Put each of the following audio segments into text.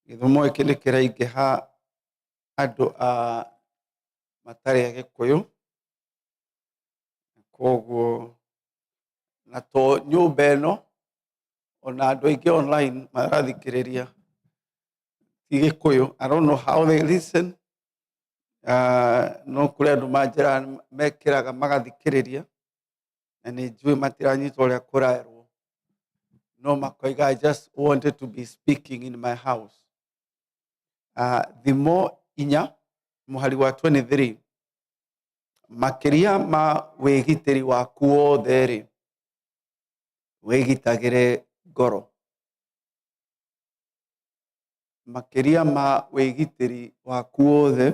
Gĩthomo gĩkĩ nĩ kĩraingĩha andũ a matarĩ Agĩkũyũ, koguo na to nyũmba ĩno, ona andũ aingĩ online marathikĩrĩria ti Gĩkũyũ. I don't know how they listen, no kũrĩ andũ manjĩraga mekĩraga magathikĩrĩria, na nĩ njũĩ matiranyita ũrĩa kũrerwo, no makoiga, "I just wanted to be speaking in my house." Thimo 4 mũhari wa 23: makĩria ma wĩgitĩri waku wothe rĩ, wĩgitagĩre ngoro. Makĩria ma wĩgitĩri waku wothe,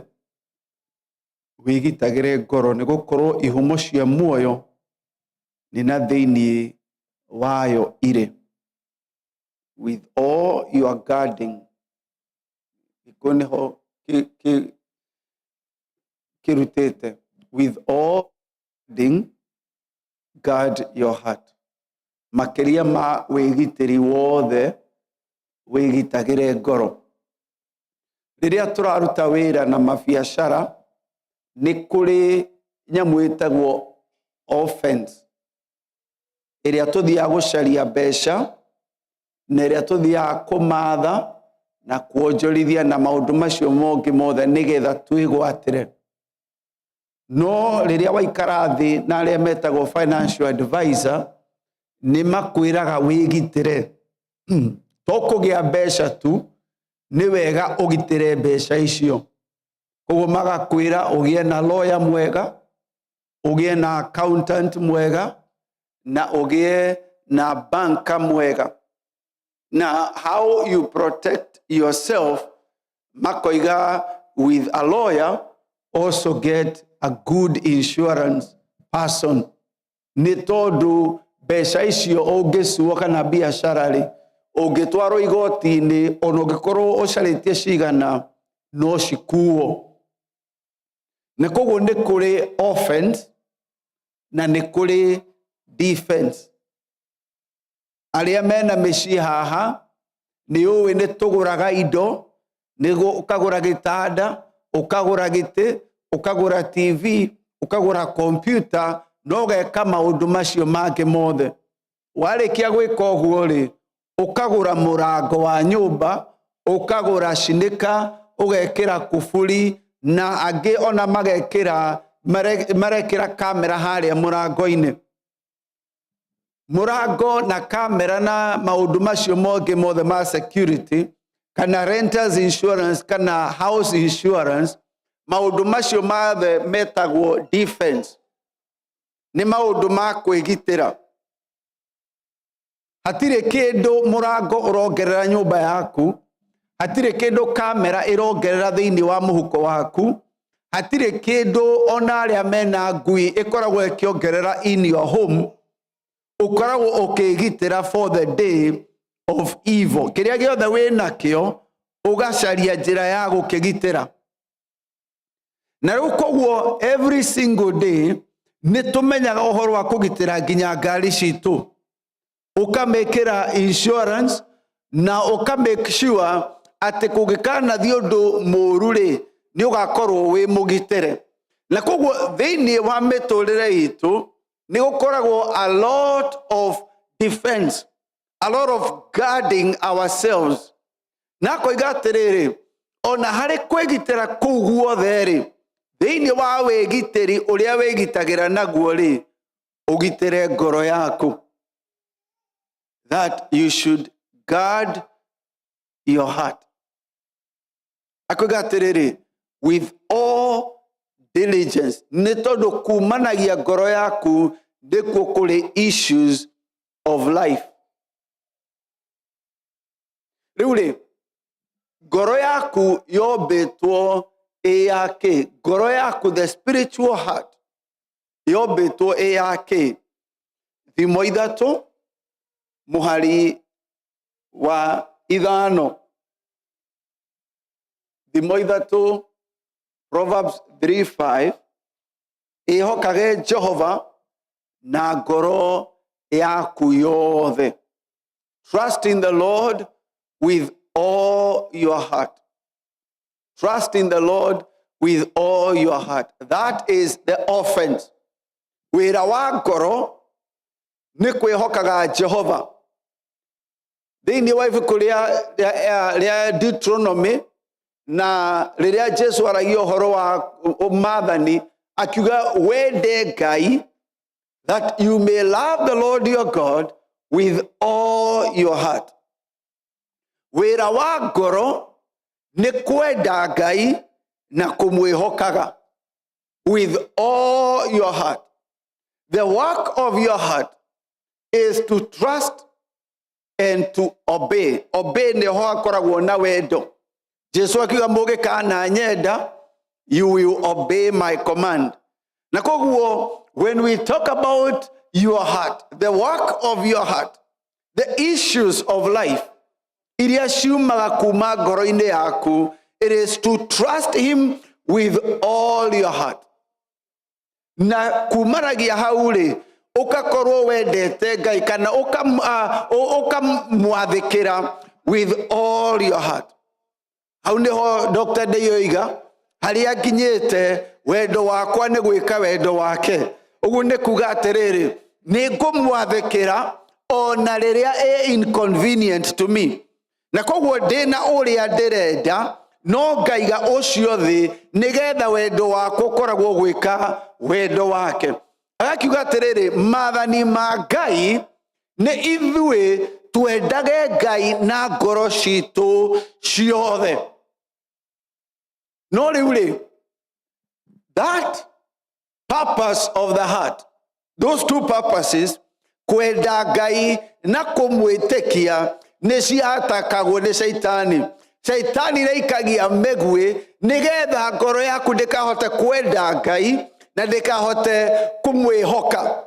wĩgitagĩre ngoro, nĩ gũkorwo ihumo cia muoyo nĩ na thĩinĩ wayo irĩ. With all your guarding, gĩkũyũ nĩho kĩrutĩte, with all guarding, guard your heart. Makĩria ma wĩgitĩri wothe, wĩgitagĩre ngoro. Rĩrĩa tũraruta wĩra na mabiacara, nĩ kũrĩ nyamũ ĩtagwo offense, ĩrĩa tũthiaga gũcaria mbeca na ĩrĩa tũthiaga kũmatha na kuonjorithia na maũndũ macio mongĩ mothe nĩgetha twĩgwatĩre. No rĩrĩa waikara thĩ na arĩa metagwo financial advisor, nĩ makwĩraga wĩgitĩre. To kũgĩa mbeca tu, nĩ wega ũgitĩre mbeca icio. Koguo magakwĩra ũgĩe na lawyer mwega, ũgĩe na accountant mwega, na ũgĩe na banker mwega. Na how you protect yourself, makoiga with a lawyer, also get a good insurance person, nĩ tondũ mbeca icio ũngĩcuo kana biacara rĩ, ũngĩtwarwo igoti-inĩ, ona ũngĩkorwo ũcarĩtie cigana, no cikuo. Nĩ koguo nĩ kũrĩ offense na nĩ kũrĩ defense. Arĩa mena mĩciĩ haha nĩ ũĩ nĩ tũgũraga indo, nĩguo ũkagũra gĩtanda, ũkagũra gĩtĩ, ũkagũra TV, ũkagũra kompiuta, na ũgeka maũndũ macio mangĩ mothe. Warĩkia gwĩka ũguo rĩ, ũkagũra mũrango wa nyũmba, ũkagũra cinĩka, ũgekĩra kuburi, na angĩ ona magekĩra marekĩra kamera harĩa mũrango-inĩ. Mũrango na kamera na maũndũ macio mongĩ mothe ma security, kana renters insurance kana house insurance, maũndũ macio mothe metagwo defense, nĩ maũndũ ma kwĩgitĩra. Hatirĩ kĩndũ mũrango ũrongerera nyũmba yaku, hatirĩ kĩndũ kamera ĩrongerera thĩinĩ wa mũhuko waku, hatirĩ kĩndũ ona arĩa mena ngui ĩkoragwo ĩkĩongerera in your home. Ũkoragwo ũkĩgitĩra for the day of evil. Kĩrĩa gĩothe wĩ nakĩo, ũgacaria njĩra ya gũkĩgitĩra. Na rĩu koguo every single day nĩ tũmenyaga ũhoro wa kũgitĩra nginya ngari citũ, ũkamĩkĩra insurance na ũka make sure atĩ kũngĩkanathiĩ ũndũ mũũru rĩ, nĩ ũgakorwo wĩ mũgitĩre. Na koguo thĩinĩ wa mĩtũrĩre itũ nĩ gũkoragwo a lot of defense, a lot of guarding ourselves. Na akoiga atĩrĩrĩ, ona harĩ kwĩgitĩra kũu guothe rĩ, thĩinĩ wa wĩgitĩri ũrĩa wĩgitagĩra naguo rĩ, ũgitĩre ngoro yaku, that you should guard your heart. Akoiga atĩrĩrĩ, with all diligence, nĩ tondũ kumanagia ngoro yaku nĩkuo kũrĩ issues of life. Rĩu rĩ, ngoro yaku yombĩtwo ĩ ya kĩ? Ngoro yaku, the spiritual heart, yombĩtwo ĩ ya kĩ? Thimo 3 mũhari wa 5. Thimo 3, Proverbs 3:5: ĩhokage Jehova na ngoro yaku yothe. Trust in the Lord with all your heart. Trust in the Lord with all your heart. That is the offense. Wĩra wa ngoro nĩ kwĩhokaga Jehova. Thĩinĩ wa ibuku rĩa Deuteronomy na rĩrĩa Jesu aragia ũhoro wa maathani akiuga wende Ngai, that you may love the Lord your God with all your heart. Wĩra wa ngoro nĩ kwenda Ngai na kũmwĩhokaga with all your heart. The work of your heart is to trust and to obey. Obey nĩho hakoragwo na wendo. Jesu akiuga mũngĩkana nyenda, you will obey my command. Na koguo when we talk about your heart, the work of your heart, the issues of life iria ciumaga kuma ngoro-inĩ yaku, it is to trust him with all your heart. Na kumanagia hau rĩ, ũgakorwo wendete Ngai kana ũkamwathĩkĩra with all your heart. Hau nĩho Dr. Ndeyoiga harĩa nginyĩte wendo wakwa nĩ gwĩka wendo wake. Ũguo nĩ kuga atĩrĩrĩ, nĩ ngũmwathĩkĩra ona rĩrĩa ĩ inconvenient to me. Na koguo ndĩna ũrĩa ndĩrenda no ngaiga ũcio thĩ nĩgetha wendo wakwa ũkoragwo gwĩka wendo wake. Agakiuga atĩrĩrĩ, maathani ma Ngai nĩ ithuĩ twendage Ngai na ngoro citũ ciothe. No rĩu rĩ, that purpose of the heart, those two purposes, kwenda Ngai na kũmwĩtĩkia, nĩ ciatakagwo nĩ Caitani. Caitani raikagia mĩguĩ nĩgetha ngoro yaku ndĩkahote kwenda Ngai na ndĩkahote kũmwĩhoka.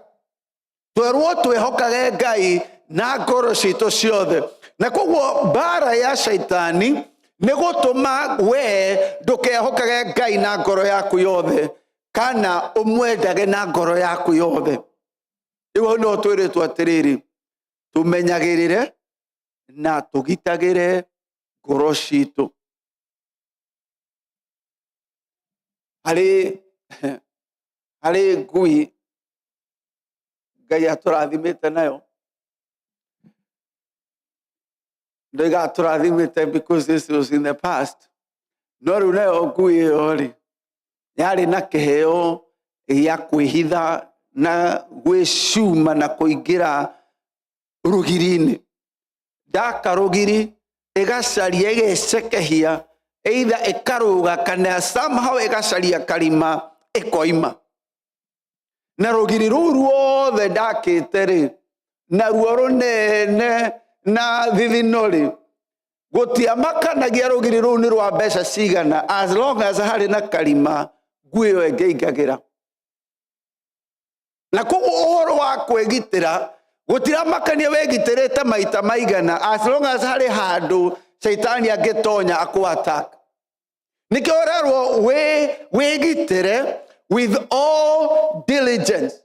Twerwo twĩhokage Ngai na ngoro citũ ciothe. Na koguo mbara ya Caitani nĩ gũtũma we ndũkehokage Ngai na ngoro yaku yothe kana ũmwendage na ngoro yaku yothe. Rĩu hau nĩho twĩrĩtwo atĩrĩrĩ, tũmenyagĩrĩre na tũgitagĩre ngoro citũ. Harĩ ngui Ngai atũrathimĩte nayo. Ndoiga atũrathimĩte because this was in the past. No rĩu nayo ngui ĩyo rĩ, yarĩ na kĩheo gĩa kwĩhitha na gwĩcuma na kũingĩra rũgiri-inĩ. Ndaka rũgiri ĩgacaria ĩgecekehia, either ĩkarũga kana somehow ĩgacaria karima ĩkoima. Na rũgiri rũu ruothe ndakĩte rĩ, naruo rũnene na thithino rĩ, gũtiamakanagia rũgiri rũu nĩ rwa mbeca cigana, as long as harĩ na karima ngui ĩyo ĩngĩingagĩra. Na koguo ũhoro wa kwĩgitĩra gũtiramakania wĩgitĩrĩte maita maigana, as long as harĩ handũ Caitani angĩtonya akũ attack. Nĩkĩo ũrerwo wĩgitĩre with all diligence.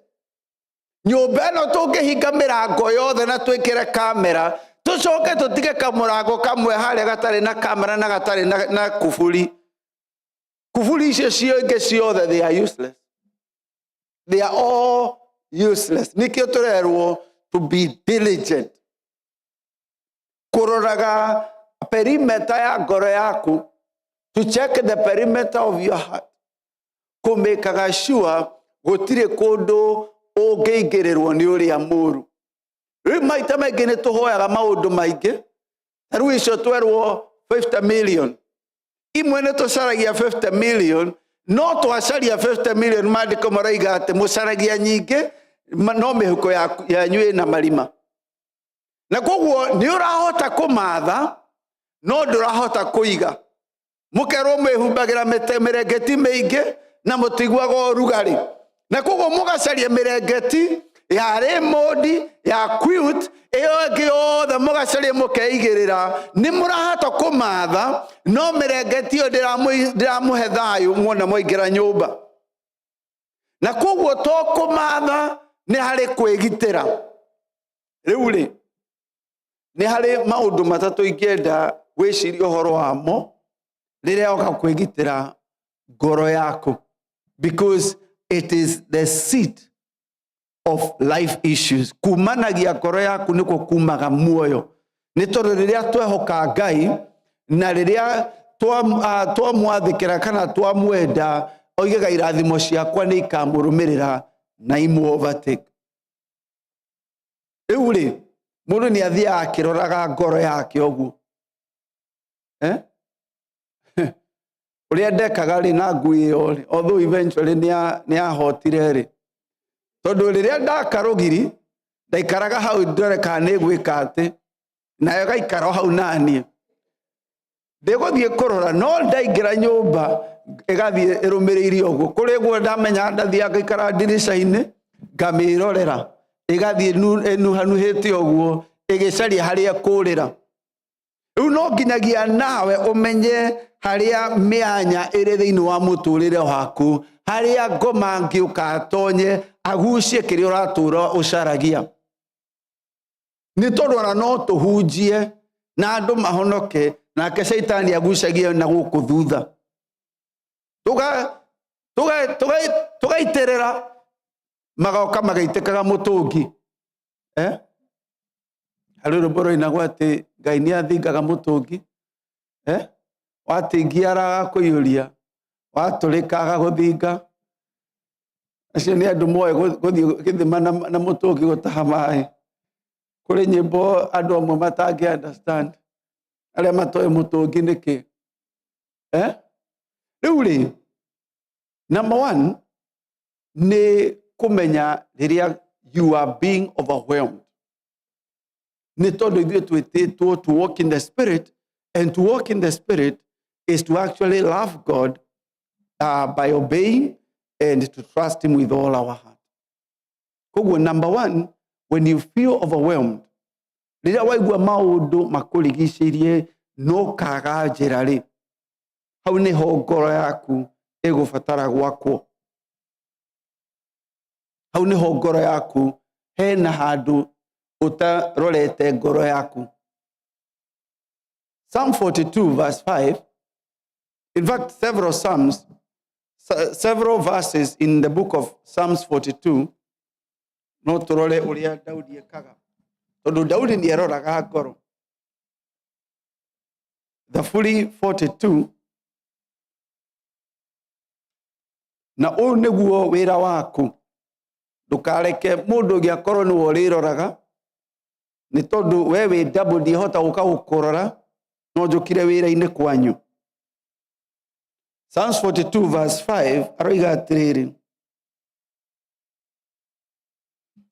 Nyũmba ĩno tũngĩhinga mĩrango yothe na twĩkĩre kamera, tũcoke tũtige kamũrango kamwe harĩa gatarĩ na kamera na gatarĩ na kuburi. Kuburi icio cingĩ ciothe, they are useless. They are all useless. Nĩkĩo tũrerwo to be diligent. Kũroraga perimeter ya ngoro yaku, to check the perimeter of your heart. Kũmĩkaga sure gũtirĩ kũndũ ũngĩingĩrĩrwo nĩ ũrĩa mũru. Rĩu maita maingĩ nĩ tũhoyaga maũndũ maingĩ. Ta rĩu icio twerwo 50 million. Imwe nĩ tũcaragia 50 million, no twacaria 50 million maandĩko maraiga atĩ mũcaragia nyingĩ no mĩhuko yanyu ĩna marima. Na koguo nĩ ũrahota kũmatha no ndũrahota kũiga. Mũkerwo mwĩhumbagĩra mĩrengeti mĩingĩ na mũtiguaga ũrugarĩ. Na koguo mũgacaria mĩrengeti ya Raymond, ya quilt, ĩyo ĩngĩ yothe mũgacaria mũkeigĩrĩra. Nĩ mũrahota kũmatha no mĩrengeti ĩyo ndĩramũhe thayũ muona mwaingĩra nyũmba. Na koguo to kũmatha nĩ harĩ kwĩgitĩra. Rĩu rĩ, nĩ harĩ maũndũ matatũ ingĩenda Wĩcirie ũhoro wamo rĩrĩa oka kwĩgitĩra ngoro yaku, because it is the seat of life issues. Kumanagia ngoro yaku nĩkuo kumaga muoyo, nĩ tondũ rĩrĩa twehoka Ngai na rĩrĩa twamwathĩkĩra kana twamwenda, oigaga irathimo ciakwa nĩ ikamũrũmĩrĩra na imũ overtake. Rĩu rĩ, mũndũ nĩ athiaga akĩroraga ngoro yake ũguo, eh? Ũrĩa ndekaga rĩ na ngui ĩyo rĩ, although eventually nĩ ahotire rĩ, tondũ rĩrĩa ndaka rũgiri ndaikaraga hau ndore kana nĩ gwĩka atĩ, nayo ĩgaikara o hau naniĩ ndĩgũthiĩ kũrora, no ndaingĩra nyũmba ĩgathiĩ ĩrũmĩrĩire ũguo. Kũrĩ guo ndamenya ndathiaga ngaikara ndirica-inĩ ngamĩrorera ĩgathiĩ ĩnuhanuhĩte ũguo ĩgĩcaria harĩa ĩkũrĩra. Rĩu no nginyagia nawe ũmenye harĩa mĩanya ĩrĩ thĩinĩ wa mũtũrĩre waku, harĩa ngoma ngĩũka atonye agucie kĩrĩa ũratũra ũcaragia. Nĩ tondũ ona no tũhunjie na andũ mahonoke, nake caitani agucagie na gũkũ thutha, tũgaitĩrĩra magoka magaitĩkaga mũtũngi, eh? Harĩ rwĩmbo rũinagwo atĩ Ngai nĩ athingaga mũtũngi, eh? Watingia agakũiyũria, watũrĩka agagũthinga. Acio nĩ andũ moĩ gũthiĩ gĩthima na mũtũngi gũtaha maĩ. Kũrĩ nyĩmbo andũ amwe matangĩ understand, arĩa matoĩ mũtũngi nĩkĩ, eh? Rĩu rĩ, number one nĩ kũmenya rĩrĩa you are being overwhelmed, nĩ tondũ ithuĩ twĩtĩtwo to walk in the spirit, and to walk in the spirit is to actually love God by obeying and to trust him with all our heart. Koguo number one, when you feel overwhelmed, rĩrĩa waigua maũndũ makũrigicĩirie no kaga njĩra rĩ, hau nĩho ngoro yaku ĩgũbatara gwakwo. Hau nĩho ngoro yaku hena handũ ũtarorete ngoro yaku. Psalm 42 verse 5, in fact several psalms, several verses in the book of Psalms 42, no tũrore ũrĩa Daudi ekaga, tondũ Daudi nĩ eroraga ngoro. Thaburi 42, na ũyũ nĩguo wĩra waku, ndũkareke mũndũ ũngĩ akorwo nĩwe ũrĩroraga, nĩ tondũ we wĩ double ndihota gũka gũkũrora, no njũkire wĩra-inĩ kwanyu. Psalms 42 verse 5 aroiga atĩrĩrĩ,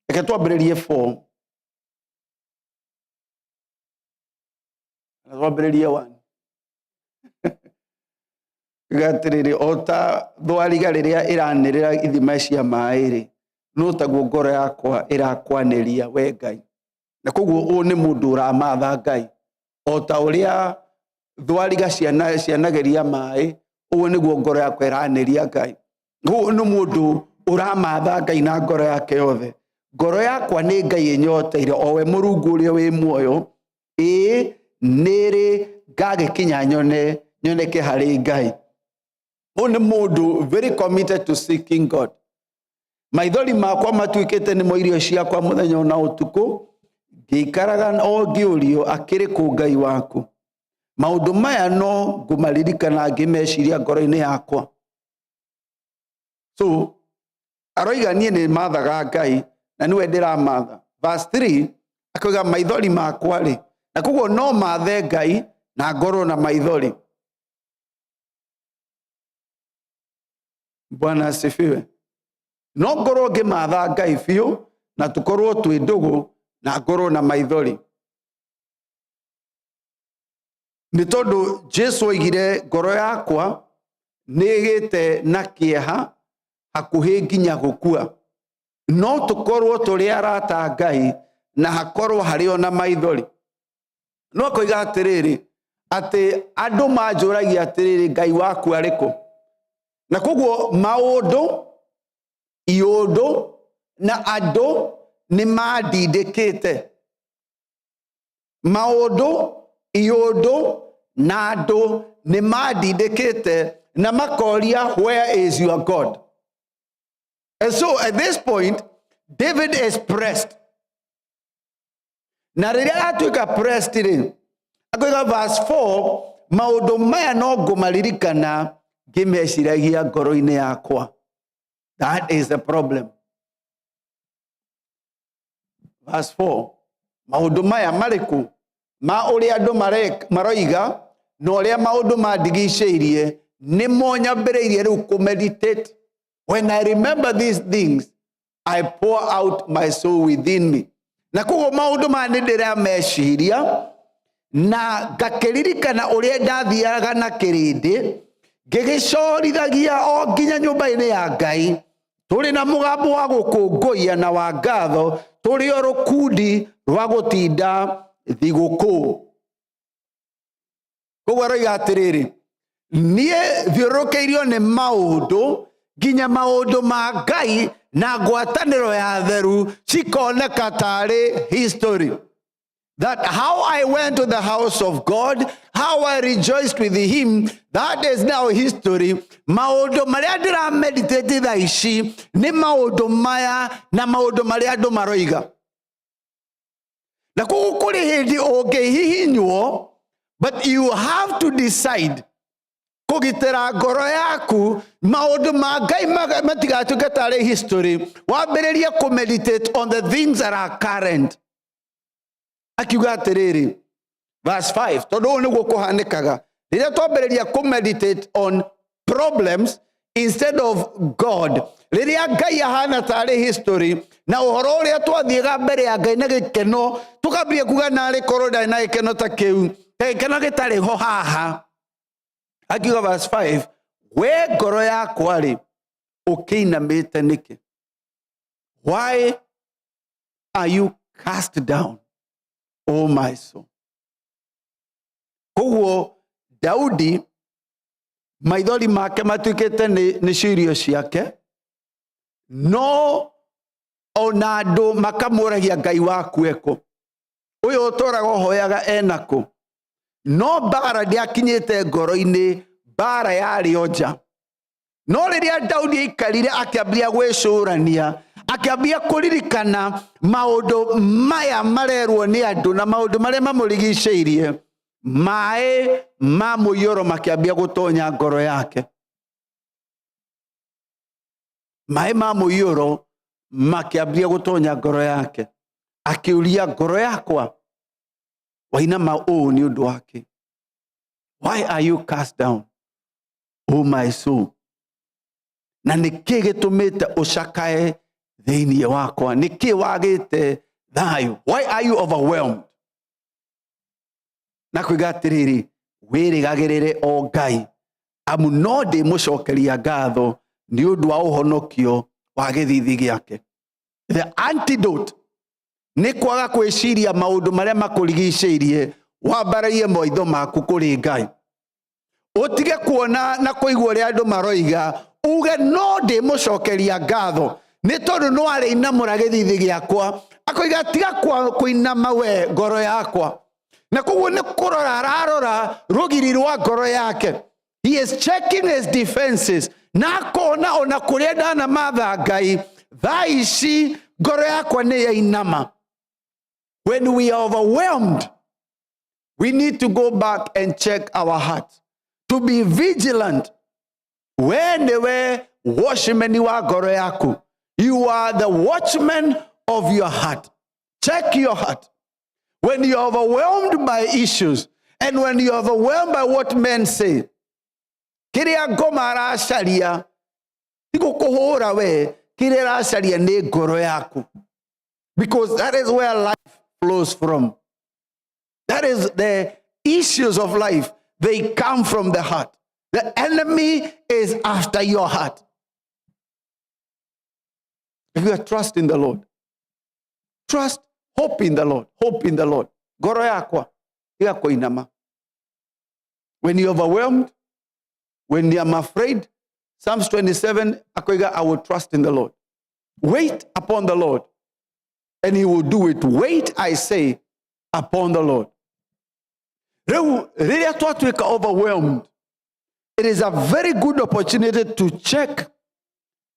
reke twambĩrĩrie 4 na twambĩrĩrie 1. Iga atĩrĩrĩ, o ta thwariga rĩrĩa ĩranĩrĩra ithima cia maĩ rĩ, no taguo ngoro yakwa ĩrakwanĩria we Ngai. Na koguo ũyũ nĩ mũndũ ũramatha Ngai, o ta ũrĩa thwariga cianagĩria maĩ, ũguo nĩguo ngoro yakwa ĩranĩria Ngai. Ũyũ nĩ mũndũ ũramatha Ngai na ngoro yake yothe. Ngoro yakwa nĩ Ngai ĩnyoteire, o we Mũrungu ũrĩa wĩ muoyo, ĩĩ nĩrĩ ngagĩkinya nyone nyoneke harĩ Ngai. Ũyũ nĩ mũndũ very committed to seeking God. Maithori makwa matuĩkĩte nĩmo irio ciakwa mũthenya ona ũtukũ, ngĩikaraga o ngĩũrio, akĩrĩ kũ Ngai waku? Maũndũ maya no ngũmaririkana ngĩmeciria ngoro-inĩ yakwa. So aroiga niĩ nĩ mathaga Ngai na nĩwe ndĩramatha. Verse 3 akoiga maithori makwa rĩ, na koguo no mathe Ngai na ngorwo na maithori. Bwana asifiwe. No ngorwo ngĩmatha Ngai biũ na tũkorwo twĩ ndũgũ na ngorwo na maithori, nĩ tondũ Jesu oigire ngoro yakwa nĩ ĩgĩte na kĩeha hakuhĩ nginya gũkua. No tũkorwo tũrĩ arata a Ngai na hakorwo harĩ ona maithori. No akoiga atĩrĩrĩ, atĩ andũ manjũragia atĩrĩrĩ, Ngai waku arĩ kũ? Na koguo maũndũ, iũndũ na andũ nĩ mandindĩkĩte. Maũndũ, iũndũ Na andũ nĩ mandindĩkĩte na makoria, "Where is your God?" And so at this point David is pressed. Na rĩrĩa atuĩka pressed rĩ, akoiga verse 4, "Maũndũ maya no ngũmaririkana ngĩmeciragia ngoro-inĩ yakwa." That is the problem. Verse 4, maũndũ maya marĩkũ? Ma ũrĩa andũ maroiga na ũrĩa maũndũ mandigicĩirie nĩmo nyambĩrĩirie rĩu kũmeditate. When I remember these things, I pour out my soul within me. Na koguo maũndũ maya nĩ ndĩrameciria na ngakĩririkana ũrĩa ndathiaga na kĩrĩndĩ ngĩgĩcorithagia o nginya nyũmba-inĩ ya Ngai, tũrĩ na mũgambo wa gũkũngũiya na wa ngatho, tũrĩ o rũkundi rwa gũtinda thigũkũ. Koguo aroiga atĩrĩrĩ, niĩ thiũrũrũkĩirio nĩ maũndũ, nginya maũndũ ma Ngai na ngwatanĩro ya theru cikoneka tarĩ history, that how I went to the house of God, how I rejoiced with him, that is now history. Maũndũ marĩa ndĩrameditate thaa ici nĩ maũndũ maya na maũndũ marĩa andũ maroiga. Na koguo kũrĩ hĩndĩ ũngĩhihinywo, but you have to decide kũgitĩra ngoro yaku, maũndũ ma Ngai matigatuĩke tarĩ history, wambĩrĩrie kũmeditate on the things that are current. Akiuga atĩrĩrĩ, verse 5, tondũ ũũ nĩguo kũhanĩkaga rĩrĩa twambĩrĩria kũmeditate on problems instead of God, rĩrĩa Ngai ahana tarĩ history na ũhoro ũrĩa twathiĩga mbere ya Ngai na gĩkeno, tũkambĩrĩria kuga narĩ korwo ndarĩ na gĩkeno ta kĩu, ta gĩkeno gĩtarĩ ho haha. Akiuga verse 5, "We ngoro yakwa rĩ, ũkĩinamĩte nĩkĩ? Why are you cast down, O my soul?" Koguo Daudi maithori make matuĩkĩte nĩcio irio ciake, no ona andũ makamũragia, "Ngai waku ekũ? Ũyũ ũtũraga ũhoyaga enakũ?" No mbara ndĩakinyĩte ngoro-inĩ, mbara yarĩ o nja. No rĩrĩa Daudi aikarire akĩambia gwĩcũrania, akĩambia kũririkana maũndũ maya marerwo nĩ andũ na maũndũ marĩa mamũrigicĩirie, maĩ ma mũiyũro makĩambia gũtonya ngoro yake. Maĩ ma mũiyũro makĩambia gũtonya ngoro yake. Akĩũria, "Ngoro yakwa, wainama ũũ nĩ ũndũ wake? Why are you cast down, O my soul? Na nĩ kĩ gĩtũmĩte ũcakae thĩinĩ wakwa? Nĩ kĩ wagĩte thayũ? Why are you overwhelmed?" Na kuiga atĩrĩrĩ, "Wĩrĩgagĩrĩre o Ngai, amu no ndĩmũcokeria ngatho nĩ ũndũ wa ũhonokio wa gĩthithi gĩake." The antidote nĩ kwaga kwĩciria maũndũ marĩa makũrigicĩirie, wambararie maitho maku kũrĩ Ngai, ũtige kuona na kũigua ũrĩa andũ maroiga, uge no ndĩmũcokeria ngatho nĩ tondũ no arĩinamũra gĩthithi gĩakwa. Akoiga, "Tiga kũinama we ngoro yakwa." Na koguo nĩ kũrora ararora rũgiri rwa ngoro yake. He is checking his defenses na akona ona kũrĩa ndanamatha Ngai, thaa ici ngoro yakwa nĩ yainama. When we are overwhelmed, we need to go back and check our heart, to be vigilant. We nĩwe watchman wa ngoro yaku. You are the watchman of your heart. Check your heart. When you're overwhelmed by issues and when you're overwhelmed by what men say, kĩrĩa ngoma aracaria ti gũkũhũra we, kĩrĩa aracaria nĩ ngoro yaku, because that is where life flows from. That is the issues of life. They come from the heart. The enemy is after your heart. If you are trust in the Lord, trust, hope in the Lord, hope in the Lord. Ngoro yakwa tiga kũinama. When you're overwhelmed, when you are afraid, Psalms 27 akoiga, "I will trust in the Lord." Wait upon the Lord and he will do it. Wait, I say, upon the Lord. Rĩu rĩrĩa twatuĩka overwhelmed, it is a very good opportunity to check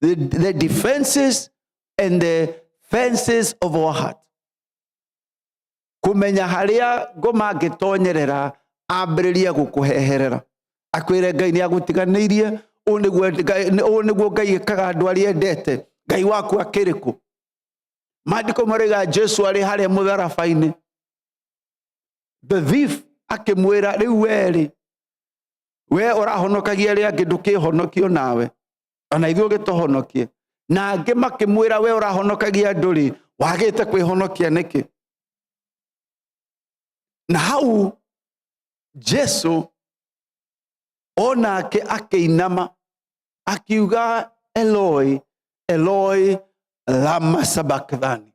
the defenses and the fences of our heart. Kũmenya harĩa ngoma angĩtonyerera ambĩrĩrie gũkũheherera, akwĩre Ngai nĩ agũtiganĩirie, ũũ nĩguo Ngai ĩkaga andũ arĩa endete, Ngai waku akĩrĩ kũ? Maandĩko marauga Jesu arĩ harĩa mũtharaba-inĩ, the thief akĩmwĩra, rĩu we-rĩ, we ũrahonokagia arĩa angĩ, ndũkĩhonokio nawe, ona ithuĩ ũgĩtũhonokie. Na angĩ makĩmwĩra, we ũrahonokagia andũ-rĩ, wagĩte kwĩhonokia nĩkĩ? Na hau Jesu onake akĩinama akiuga, Eloi Eloi lama sabakthani,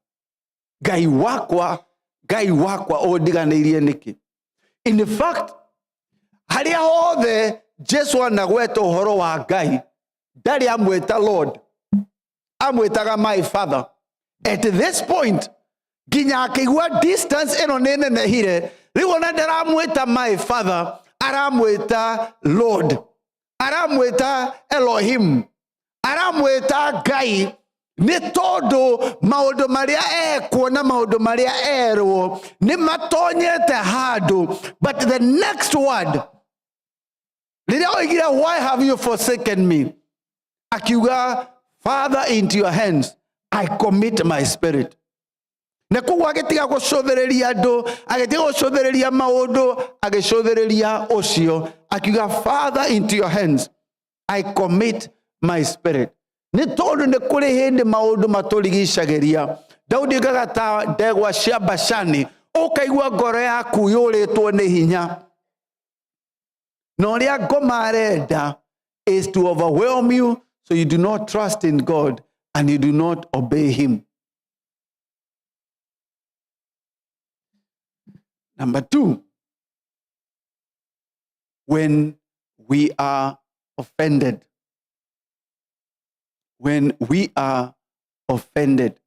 Ngai wakwa, Ngai wakwa, ũndiganĩirie nĩkĩ? In fact, harĩa hothe Jesu anagweta ũhoro wa Ngai, ndarĩ amwĩta Lord, amwĩtaga my father. At this point nginya akĩigua distance ĩno nĩ nenehire, rĩu ona ndaramwĩta my father, aramwĩta Lord, aramwĩta Elohim, aramwĩta Ngai, nĩ tondũ maũndũ marĩa ekwo na maũndũ marĩa erwo nĩ matonyete handũ. But the next word, rĩrĩa oigire, why have you forsaken me, akiuga, Father, into your hands I commit my spirit. Na koguo agĩtiga gũcũthĩrĩria andũ, agĩtiga gũcũthĩrĩria maũndũ, agĩcũthĩrĩria ũcio, akiuga, Father, into your hands I commit my spirit. Nĩ tondũ nĩ kũrĩ hĩndĩ maũndũ matũrigicagĩria. Daudi oigaga ta ndegwa cia Bashani, ũkaigua ngoro yaku yũrĩtwo nĩ hinya. Na ũrĩa ngoma arenda is to overwhelm you so you do not trust in God and you do not obey him. Number two, when we are offended. When we are offended.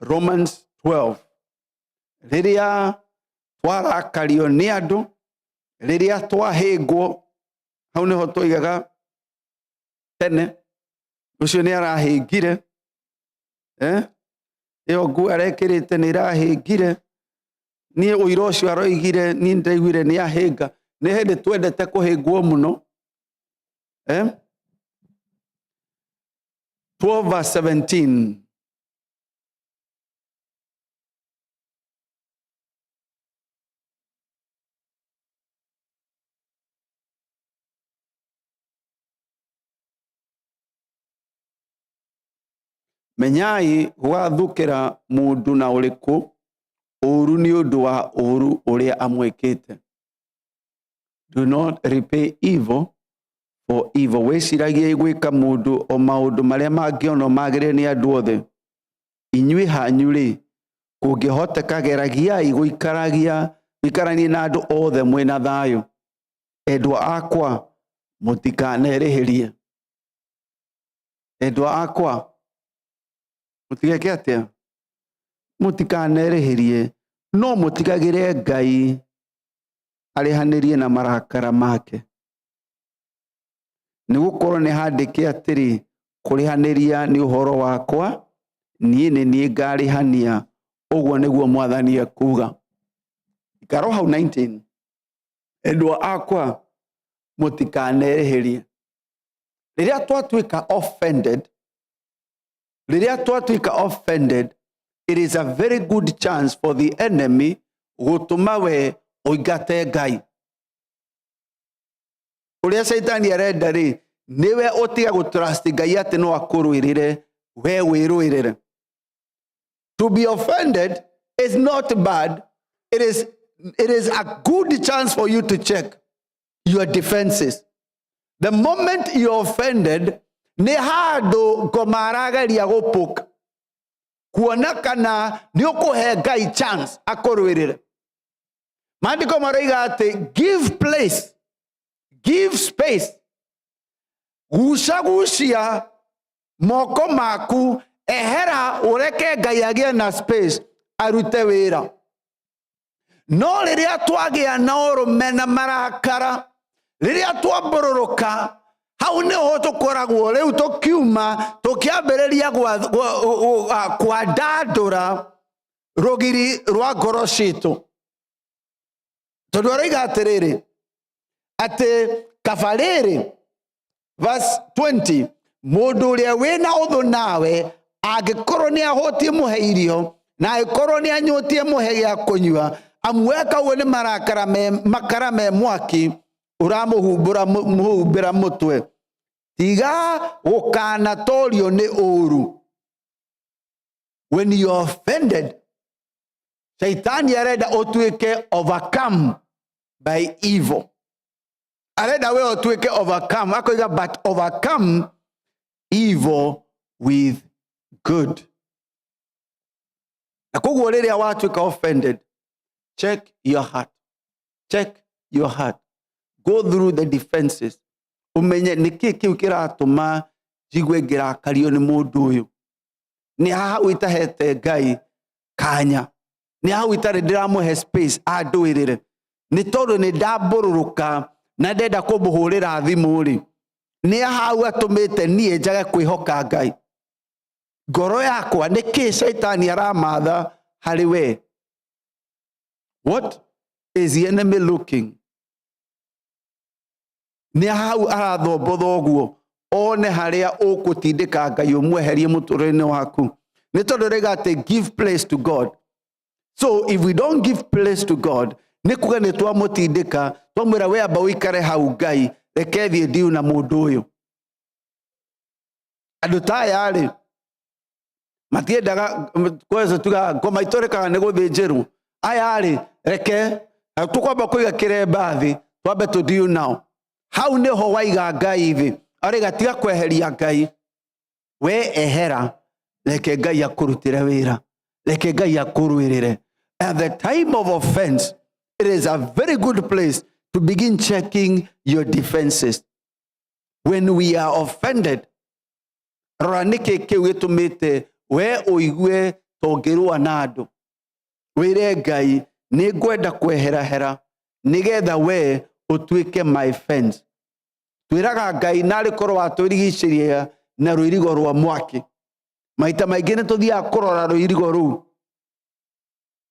Romans 12. Rĩrĩa twarakario nĩ andũ, rĩrĩa twahĩngwo, hau nĩho twoigaga tene, ũcio nĩ arahĩngire, ĩyo nguo arekĩrĩte nĩ ĩrahĩngire, niĩ ũira ũcio aroigire, niĩ ndĩraiguire nĩ ahĩnga. Nĩ hĩndĩ twendete kũhĩngwo mũno. 12 verse 17. Menyai gũgathũkĩra mũndũ na ũrĩkũ ũũru nĩ ũndũ wa ũũru ũrĩa amwĩkĩte. Do not repay evil for evil. Wĩciragie gwĩka mũndũ o maũndũ marĩa mangĩonwo magĩrĩire nĩ andũ othe. Inyuĩ hanyu-rĩ, kũngĩhoteka geragiai gũikarania na andũ othe mwĩna thayũ. Endwa akwa, mũtikanerĩhĩrie. Endwa akwa, mũtigeke atĩa? Mũtikanerĩhĩrie, no mũtigagĩre Ngai arĩhanĩrie na marakara make. Nĩ gũkorwo nĩ handĩke atĩrĩ, kũrĩhanĩria nĩ ũhoro wakwa, niĩ nĩ niĩ ngarĩhania, ũguo nĩguo Mwathani ekuuga. Ikara hau 19. Endwa akwa, mũtikanerĩhĩrie. Rĩrĩa twatuĩka offended, rĩrĩa twatuĩka offended, it is a very good chance for the enemy gũtũma we ũingate Ngai. Ũrĩa Shaitani arenda rĩ, nĩwe ũtiga gũtrust Ngai atĩ no akũrũĩrĩre, we wĩrũĩrĩre. To be offended is not bad. It is a good chance for you to check your defenses. The moment you're offended, nĩ handũ ngoma arageria gũpũka kuona kana nĩ ũkũhe Ngai chance akũrũĩrĩre. Maandĩko maroiga atĩ give place, give space, gucagucia moko maku, ehera ũreke Ngai agĩe na space arute wĩra. No rĩrĩa twagĩa na ũrũme na marakara, rĩrĩa twambũrũrũka, hau nĩho tũkoragwo rĩu tũkiuma tũkĩambĩrĩria kwandandũra rũgiri rwa ngoro citũ. Tondũ aroiga atĩrĩrĩ, atĩ kaba rĩrĩ, verse 20, mũndũ ũrĩa wĩna ũthũ nawe angĩkorwo nĩ ahũtiĩ mũhe irio, na angĩkorwo nĩ anyũtiĩ mũhe gĩa kũnyua, amu weka ũguo nĩ marakara me, makara me mwaki ũramũhumbũra mũhumbĩra mũtwe. Tiga gũkanatorio nĩ ũru. When you are offended, Shaitani arenda ũtuĩke overcome by evil. Arenda we ũtuĩke overcome, akoiga but overcome evil with good. Na koguo rĩrĩa watuĩka offended, check your heart, check your heart, go through the defenses, ũmenye nĩkĩ kĩu kĩratũma njigue ngĩrakario nĩ mũndũ ũyũ. Nĩ hau itahete Ngai kanya, nĩ hau itarĩ ndĩramũhe space andũĩrĩre, nĩ tondũ nĩ ndambũrũrũka na ndenda kũmũhũrĩra thimũ rĩ, nĩ hau atũmĩte niĩ njage kwĩhoka Ngai. Ngoro yakwa, nĩ kĩ Shaitani aramatha harĩ we? What is the enemy looking? Nĩ hau arathombotha ũguo one harĩa ũkũtindĩka Ngai ũmweherie mũtũrĩre-inĩ waku, nĩ tondũ rĩga atĩ give place to God. So if we don't give place to God, nĩ kuga nĩ twamũtindĩka, twamwĩra we amba ũikare hau Ngai, reke thiĩ ndiu na mũndũ ũyũ. Andũ ta aya rĩ, matiendaga kwanza tuga ngoma itũrĩkaga nĩ gũthĩnjĩrwo. Aya rĩ, reke tũkwamba kũiga kĩremba thĩ, twambe tũthiũ nao. Hau nĩho waiga Ngai thĩ, arĩga tiga kweheria Ngai, we ehera, reke Ngai akũrutĩre wĩra, reke Ngai akũrũĩrĩre. At the time of offense, it is a very good place to begin checking your defenses. When we are offended, rora nĩkĩ kĩu gĩtũmĩte we ũigue tongĩrũa na andũ. Wĩre Ngai, nĩ ngwenda kweherahera nĩgetha we ũtuĩke my fence. Twĩraga Ngai narĩ korwo watwĩrigicĩria na rũirigo rwa mwaki. Maita maingĩ nĩ tũthiaga kũrora rũirigo rũu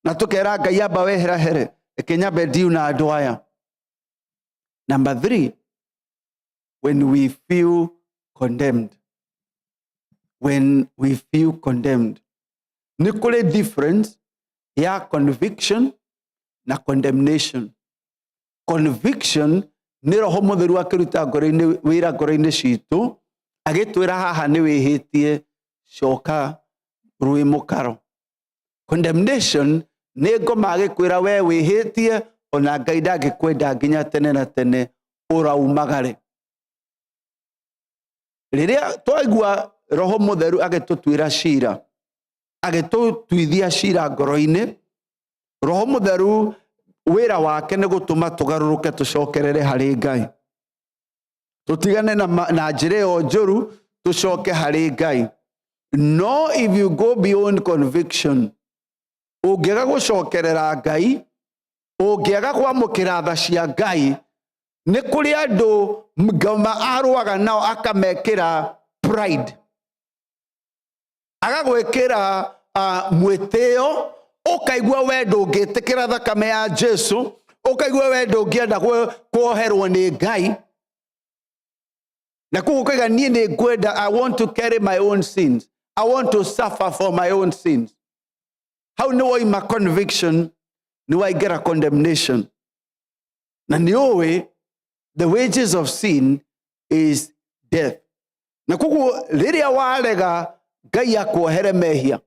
na tũkera Ngai amba weherahere, reke nyambe ndiu na andũ aya. Number 3, when we feel condemned. When we feel condemned, nĩ kũrĩ difference ya conviction na condemnation. Conviction nĩ Roho Mũtheru akĩruta ngoro-inĩ wĩra ngoro-inĩ citũ, agĩtwĩra haha nĩ wĩhĩtie, coka rwĩ mũkaro. Condemnation nĩ ngoma agĩkwĩra we wĩhĩtie, ona Ngai ndangĩkwenda nginya tene na tene, ũraumagare. Rĩrĩa twaigua Roho Mũtheru agĩtũtuĩra cira, agĩtũtuithia cira ngoro-inĩ, Roho Mũtheru wĩra wake nĩ gũtũma tũgarũrũke tũcokerere harĩ Ngai, tũtigane na njĩra ĩyo njũru, tũcoke harĩ Ngai. No if you go beyond conviction, ũngĩaga gũcokerera Ngai, ũngĩaga kwamũkĩra tha cia Ngai, nĩ kũrĩ andũ ngoma arũaga nao akamekĩra pride, agagwĩkĩra mwĩtĩo, ũkaigua we ndũngĩtĩkĩra thakame ya Jesu, ũkaigua we ndũngĩenda kuoherwo nĩ Ngai, na koguo ũkaiga niĩ nĩ ngwenda, I want to carry my own sins, I want to suffer for my own sins. Hau nĩ woima conviction, nĩ waingĩra condemnation. Na nĩ ũĩ the wages of sin is death. Na koguo rĩrĩa warega Ngai akuohere mehia,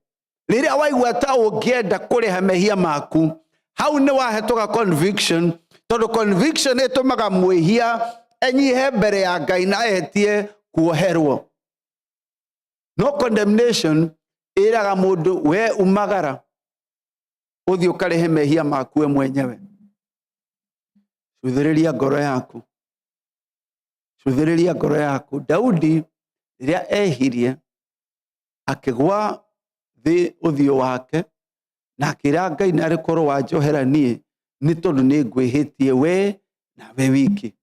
rĩrĩa waigua ta ũngĩenda kũrĩha mehia maku, hau nĩ wahĩtũka conviction, tondũ conviction ĩtũmaga mwĩhia enyihe mbere ya Ngai na etie kuoherwo. No condemnation ĩraga mũndũ we umagara ũthiĩ ũkarĩhe mehia maku we mwenyewe. Cuthĩrĩria ngoro yaku, cuthĩrĩria ngoro yaku. Daudi rĩrĩa ehirie akĩgwa thĩ ũthiũ wake na akĩra Ngai, narĩ korwo wanjohera niĩ Nĩ tondũ nĩ ngwĩhĩtie we nawe wiki.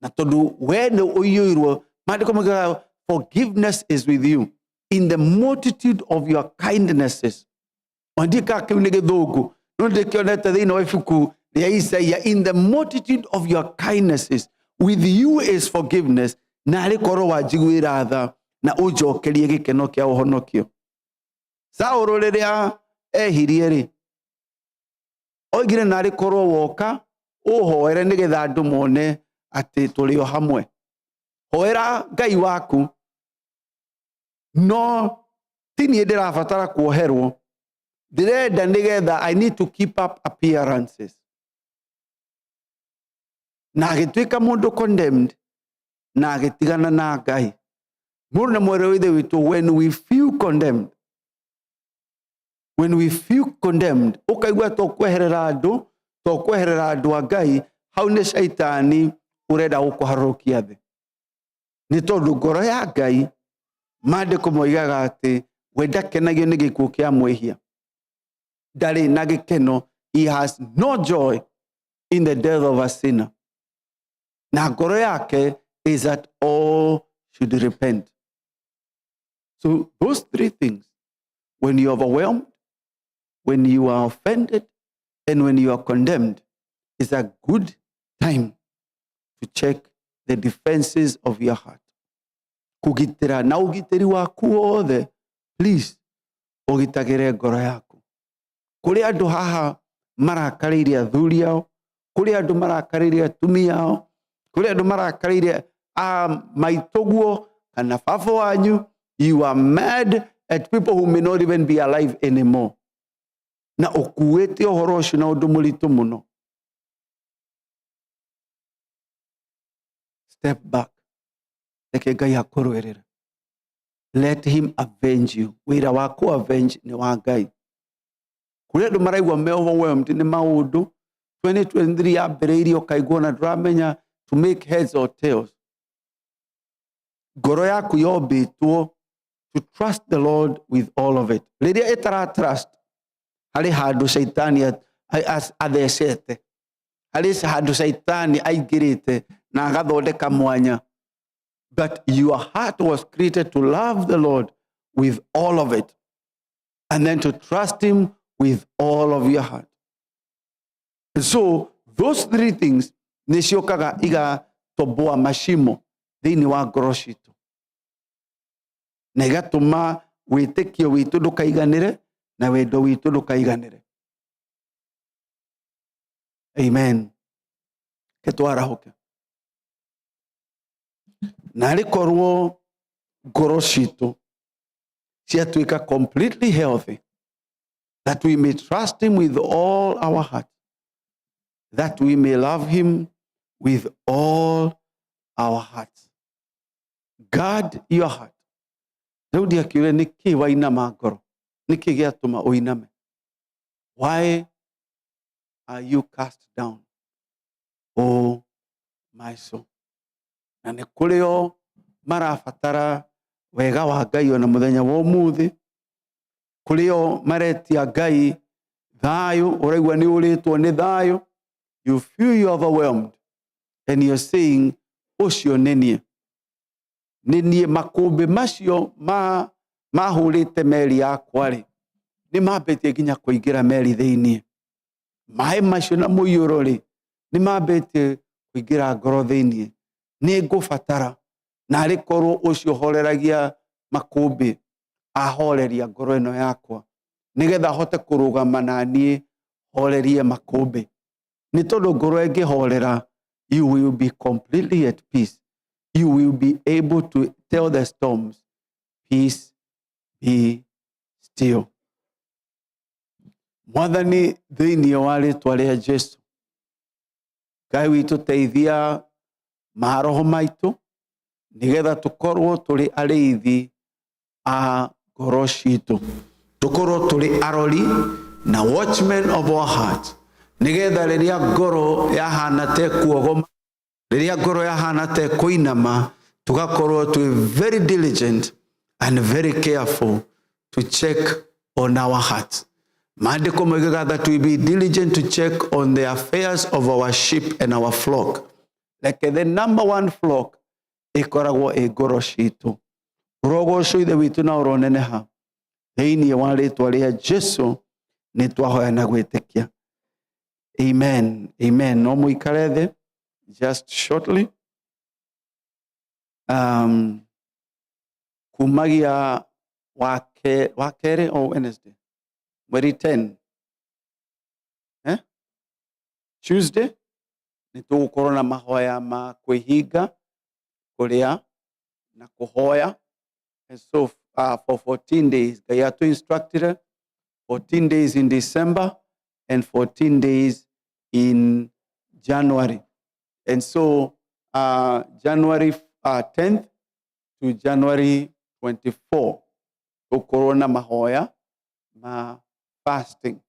Na tondũ we nĩ ũiyũirwo, maandĩko moigaga forgiveness is with you in the multitude of your kindnesses. Andika kĩu nĩ gĩthũngũ, no ndĩkĩonete thĩinĩ wa ibuku rĩa Isaia, in the multitude of your kindnesses with you is forgiveness, na arĩ korwo wanjiguĩra tha na ũnjokerie gĩkeno kĩa ũhonokio. Saũlũ rĩrĩa ehirie rĩ, oigire na arĩ korwo woka ũhoere nĩgetha andũ mone atĩ tũrĩ o hamwe. Hoera Ngai waku, no ti niĩ ndĩrabatara kuoherwo, ndĩrenda nĩgetha I need to keep up appearances. Na agĩtuĩka mũndũ condemned na agĩtigana na Ngai. Mũrũ na mwarĩ wa Ithe witũ, when we feel condemned, when we feel condemned, ũkaigua to kweherera andũ, to kweherera andũ a Ngai, hau nĩ caitani ũrenda gũkũharũrũkia thĩ. Nĩ tondũ ngoro ya Ngai, maandĩko moigaga atĩ we ndakenagio nĩ gĩkuũ kĩa mwĩhia. Ndarĩ na gĩkeno, he has no joy in the death of a sinner. Na ngoro yake is that all should repent. So those three things, when you are overwhelmed, when you are offended, and when you are condemned, is a good time to check the defenses of your heart. Kũgitĩra na ũgitĩri waku wothe, please, ũgitagĩre ngoro yaku. Kũrĩ andũ haha marakarĩire athuri ao, kũrĩ andũ marakarĩire atumia ao, kũrĩ andũ marakarĩire a maitũguo kana baba wanyu. You are mad at people who may not even be alive anymore. Na ũkuĩte ũhoro ũcio na ũndũ mũritũ mũno. Step back. Reke Ngai akũrũĩrĩre. Let him avenge you. Wĩra wa kũ avenge nĩ wa Ngai. Kũrĩ andũ maraigua me overwhelmed nĩ maũndũ. 2023 yambĩrĩirie ũkaigua na ndũramenya to make heads or tails. Ngoro yaku yombĩtwo to trust the Lord with all of it. Rĩrĩa ĩtara trust, harĩ handũ caitani athecete, harĩ handũ caitani aingĩrĩte na agathondeka mwanya. But your heart was created to love the Lord with all of it, and then to trust him with all of your heart. And so those three things nĩ ciũkaga igatoboa mashimo thĩinĩ wa ngoro citũ na igatũma wĩtĩkio witũ ndũkaiganĩre na wendo witũ ndũkaiganĩre. Amen. Ke twarahũke. Na arĩ korwo ngoro citũ ciatuĩka completely healthy, that we may trust him with all our heart, that we may love him with all our hearts. Guard your heart. Daudi akiuga nĩ kĩ wainama ngoro? Nĩ kĩ gĩatũma ũiname? Why are you cast down, O my soul? Na nĩ kũrĩ o marabatara wega wa Ngai ona mũthenya wa ũmũthĩ. Kũrĩ o maretia Ngai thayũ, ũraigua nĩ ũrĩtwo nĩ thayũ. You feel you overwhelmed and you're saying, ũcio nĩ niĩ. Nĩ niĩ makũmbĩ macio mahũrĩte meri yakwa rĩ, nĩ mambĩtie nginya kũingĩra meri thĩiniĩ. Maĩ macio na mũiyũro rĩ, nĩ mambĩtie kũingĩra ngoro thĩiniĩ. Nĩ ngũbatara na arĩ korwo ũcio horeragia makũmbĩ ahoreria ngoro ĩno yakwa nĩgetha hote kũrũgama na niĩ horerie makũmbĩ. Nĩ tondũ ngoro ĩngĩhorera, you will be completely at peace. You will be able to tell the storms, peace be still. Mwathani, thĩinĩ wa rĩtwa rĩa Jesu, Ngai witũ, teithia maroho maitũ nĩgetha tũkorwo tũrĩ arĩithi a ngoro citũ, tũkorwo tũrĩ arori na watchmen of our heart, nĩgetha rĩrĩa ngoro yahana te kuogoma, rĩrĩa ngoro yahana te kũinama, tũgakorwo twĩ very diligent and very careful to check on our hearts. Maandĩko moigaga that we be diligent to check on the affairs of our sheep and our flock. Reke the number one flock ĩkoragwo ĩ ngoro citũ. Ũrogocwo Ithe witũ na ũroneneha thĩinĩ wa rĩtwa rĩa Jesu nĩ twahoya na gwĩtĩkia. Amen. Amen. No mũikare thĩ just shortly. Kumagia wa kerĩ o Wednesday mweri 10, eh? Tuesday nĩ tũgũkorwo na mahoya ma kwĩhinga kũrĩa na kũhoya. And so for 14 days Ngai atũ instructed 14 days in December and 14 days in January. And so January 10th to January 24 tũkorwo na mahoya ma fasting,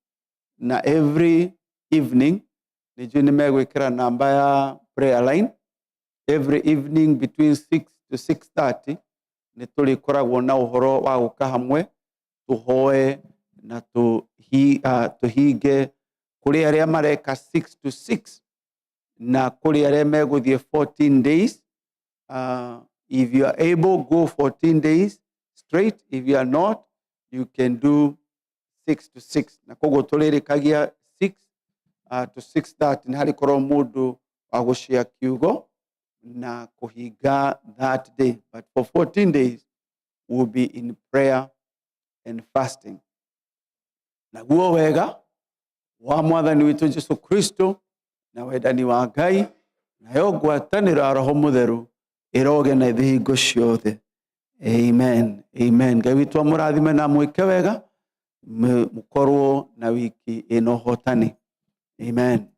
na every evening nĩnjũĩ nĩ megwĩkĩra namba ya prayer line. Every evening between 6 to 6:30 nĩ tũrĩkoragwo na ũhoro wa gũka hamwe tũhoe na tũhinge kũrĩ arĩa mareka 6 to 6 na kũrĩ arĩa megũthiĩ 14 days. If you are able, go 14 days straight. If you are not, you can do 6 to 6. Na koguo tũrĩrĩkagia 6 to 6:30 nĩ harĩkorwo mũndũ wa gũcia kiugo na kũhinga that day. But for 14 days we'll be in prayer and fasting. Naguo wega wa Mwathani witũ Jesu Kristo na wendani wa Ngai nayo ngwatanĩro ya Roho Mũtheru ĩroge na ithuĩ hingo ciothe. Amen, amen. Ngai witũ amũrathime na mwĩke wega, mũkorwo na wiki ĩna ũhotani. Amen.